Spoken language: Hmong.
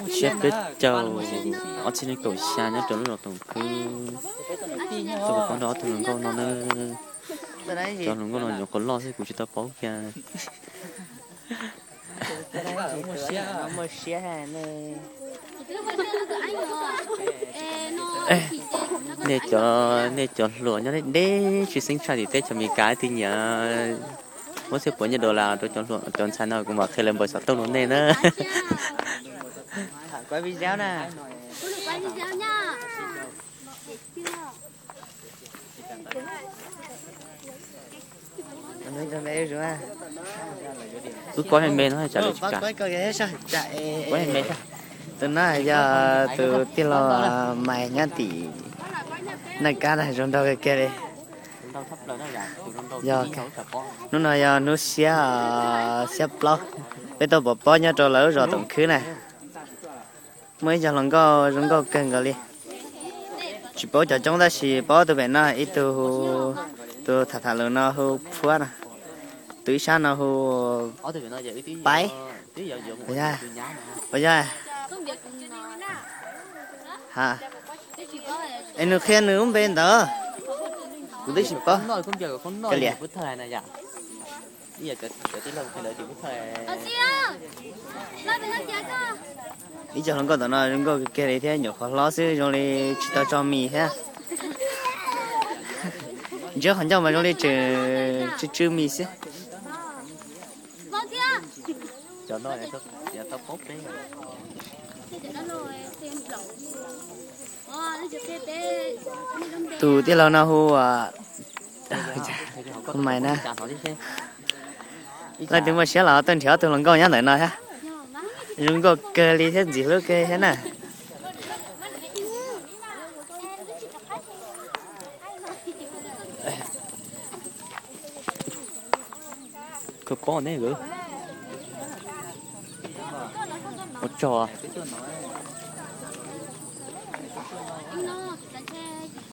Tsiab peb caug ob txhiab nees nkaum xya nyob rau lub zos Toom Khwb. Tuaj pom nrog ob tug hluas nkauj no na. Cov hluas nkauj no nyuam qhuav loj xwb kuv tsis tau paub kiag. Nej cov, nej cov hluas nyob deb deb tsis xeeb tshaj tim teb chaws Amelikas twg nyiam muab txhiab puav nyiaj dollar rau cov ntxhais no kuv mam qhia lawv npawb xov tooj rau nej na. Wb paub me me no tsam lawv tsis kam. Tus no yog tus tij laug Maiv nyob tim Naj Kab na, zoo nraug kawg kiag li. Yog, hnub no yog hnub xiab, xiab plaub, peb tuaj pov pob nyob rau lawv lub zos Toom Khwb na. Muaj ib co hluas nkauj zoo nkauj kawg nkaus li. Tsis paub cov coob tab sis paub tus pem no ib tug, tus tham tham lus no hu Phuab no, tus ib sab no hu Paib. Puas yog? Es nws qhia nws lub npe ntawd, kuv twb tsis paub. Kav liam. Ib co hluas nkauj tom no zoo nkauj kiag li thiab, nyuam qhuav hlob xwb zoo li tsis tau tso mis thiab. Ntsib qhov ncauj mas zoo li tseem tsw tsw mis xwb. Tus tij laug no hu, hu Maiv na. Leej twg muaj siab los tuaj nrhiav ob tug hluas nkauj nyob ntawm no thiab. Zoo nkauj kawg li thiab ntxim hlub kawg thiab na. Kawg pob ne, ua tsaug.